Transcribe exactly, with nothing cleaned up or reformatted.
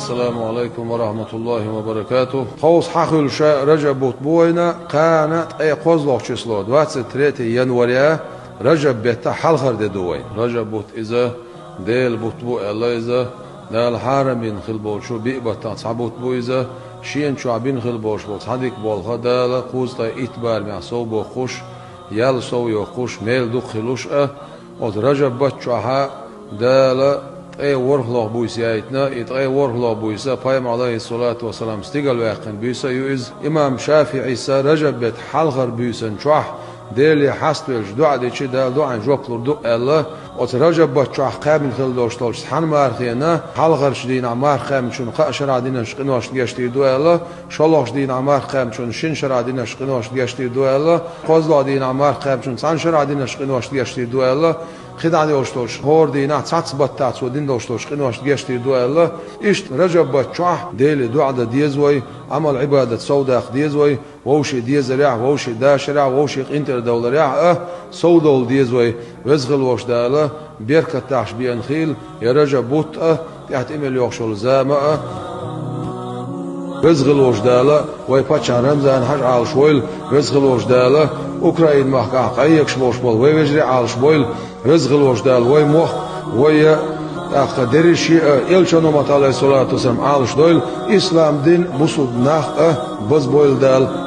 Ассаламу алайкум ва рахматуллахи ва баракатух. Тховса хьахуьлуш Ражаб бутт бу вайна, кхана ткъе кхозлагӀа число, двадцать третье января, Ражаб бетта хьалхара де ду вай. Ражаб бутт иза Делан бутт бу аьлла иза, Дала хьарам бина хила болчу биъ баттах цхьа бутт бу иза, шена чохь бина хила болуш болу цхьа дика болх Дала кхузткъе итт барамехь сов боккхуш, ял сов йоккхуш, мел дукха хилуш а, оцу Ражаб баттахь чохь Дала ткъе ворхӀалгӀа буьйса яйтина, и ткъе ворхӀалгӀа буьйса Пайхамар, алайхиссалату вассалам, стигала ваьккхина буьйса а ю иза. Имам ШафиӀис Ражаб беттан хьалхара буьйсан чохь Деле хьаставелча доӀа дичи, Дала доӀан жоп лур ду аьлла, оцу Ражаб баттахь чохь кхаьбна хила долуш долчу цхьана мархина, хьалхарчу дийнахь марха кхаьбначунна кхаа шарахь динарш къиношна гечдийр ду аьлла, шолгӀачу дийнахь марха кхаьбначунна шина шарахь динарш къиношна гечдийр ду аьлла, кхозлагӀа дийнахь марха кхаьбначунна цхьана шарахь динарш къиношна гечдийр ду аьлла, кхидӀа йолуш долчу хӀора дийнахь цхьацца баттахь цо дина долуш долчу къиношна гечдийр ду аьлла, иштта Ражаб баттахь чохь Деле доӀа дан деза вай, Ӏамал-Ӏибадат сов даккха деза вай, вовшийн дезарехь, вовшийн дашарехь, вовшийн къинтӀера довларехь а сов довла деза вай. Веза хила волчу Дала беркат дахьаш беана хийла я Ражаб бутт а, тӀехь тӀе мел йогӀуш йолу зама а. Веза хила волчу Дала вай паччахьна Рамзан-хьаьж Ӏалаш войла, Веза хила волчу Дала Украин махкахь къахьегаш болуш болу вай вежарий Ӏалаш бойла, Веза хила волчу Дала вай мохк, вай я, тӀаккха дерриш а, элчано ма-, алайхиссалату вассалам, Ӏалаш дойла, ислам дин, бусулба нах а базбойла Дала.